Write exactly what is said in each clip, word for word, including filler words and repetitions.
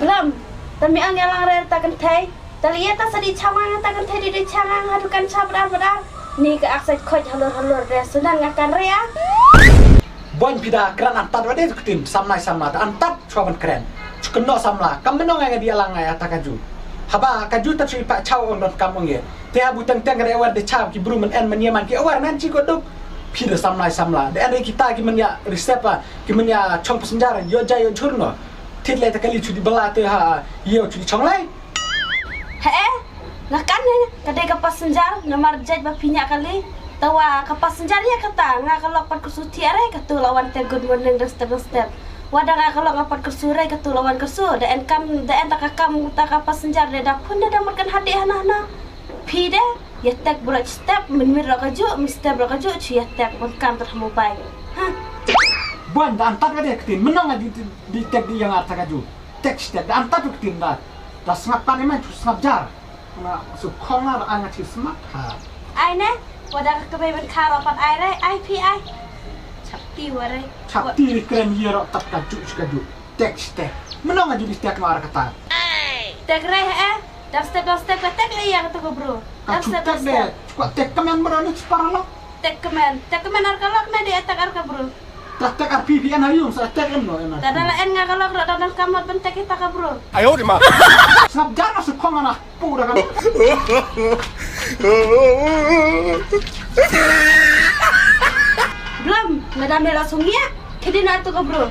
Blem, te mi ang ïa lang re ta kynthei. Te lei ta sa dei changang ta kynthei dei dei changang ha dukan cha badar badar. Ni ka ak sa khoj halor halor de sunan nga kan re ah. Boin phi da kren an tat wa de ktien samla samla da an tat chwa ban kren. Chukno samla kam mano nga di alang nga ta kaju. Haba kaju ta chui pa chau ong don kam ong ye. Te habu teng teng re war de chau ki bru men en men ye man ki war nan chi ko duk. Phi da samla samla. De en re kita ki men ya resepa ki men ya chong passenger yo jai yo churno. Tit le ta kali chudi bala te ha yo chudi chong lai. He eh, nga kan ne ka dei ka passenger namar jait ba phi ñiah kali. Tawa ka passenger ïa kata nga ka lok pat kursu ti are ka tu lawan te good morning dang step dang step. Wada nga ka lok nga pat kursu re ka tu lawan kursu da en kam da en ta ka kam ta ka passenger de da phun de da mut kan hadi hana hana. Phi de ïa tek bulat step min mir ro ka ju min step ro ka ju chu ïa tek ban kam ter ha mobile. Ha. Bon da antat ka de ktin menang di di tek di yang arta ka ju. Tek step da antat ka ktin da. Da sngap pan iman chu sngap jar. Nga su khong ar anga chi smat ha. Ai ne, wada ka kebe ben karo pat ai re, ai pi ai. Chapti ware. Chapti ri kren ye ro tap ka ju ka ju. Tek stek. Menong aju di stek mar kata. Tek re he. Dang step dang step ka tek le ya kata ko bro. Ka dang step tek dang de. Step. Chukwa tek kemen bro ni chipara lo. Tek kemen. Tek kemen ar ka lok ne di tek ar ka bro. Tek tek ar pi pi en ayung sa tek em no em. Tada la en nga ka lok ro dang kam mat ben tek ita ka bro. Ayo di ma. Sngap jar na su khong ana. Pu da kan. Blom, madam de la sungia. Kidi na tu ka bro.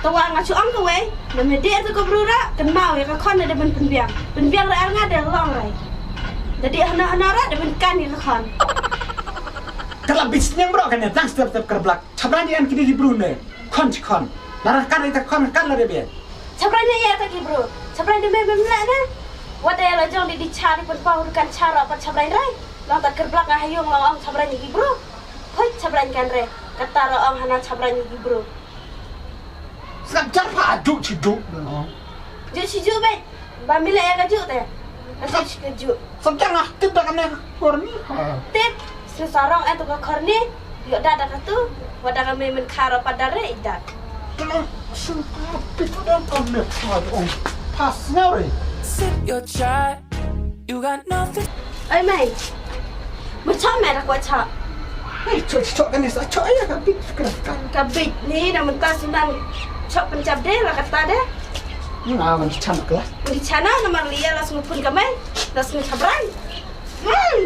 Tawa nga chu ang ka wei. Na me de tu ka bro ra. Kan mau ya ka khon na de ben penbiang. Penbiang ra ar nga de long rai. Dadi hana hana ra de ben kan ya ka khon. Kala bis nyang bro kan ya tang step step kerblak. Chabran di an kidi di bro ne. Khon chi khon. Lara kan ita khon kan la de be. Chabrai ne ïa ta ki bru. Chabrai ne me me mla ne. Wat ïa la jong di di cha di pun pau kan cha ra pat chabrai rai. Long ta kerblak nga hayung long ong chabrai ne ki bru. Phoit chabrai kan re. Kata ra ong hana chabrai ne ki bru. Sngap jar pha aju chi du. Ju chi ju bai. Ba mi le ïa ka ju te. Ka ju chi ka ju. Sngap jar nga tip da ka ne ka kor ni. Tip. Sngap sarong eh tu ka kor ni. Yo da da ka tu. Wa da ka me men kharo pa da re i da. Tolong sngap pi tu da ka me kor ong. Pas ngau re. Sit your child. You got nothing. Oi mai. Mo chok me da ko chok. Hei chok chok kan ni sa chok ya ka bit kena kan. Ka bit ni da men ta sunan chok pencap de la kata de. Ni nga wan chan kala. Di chana na mar lia la sngupun ka mai. La sngup chabrai. Mai.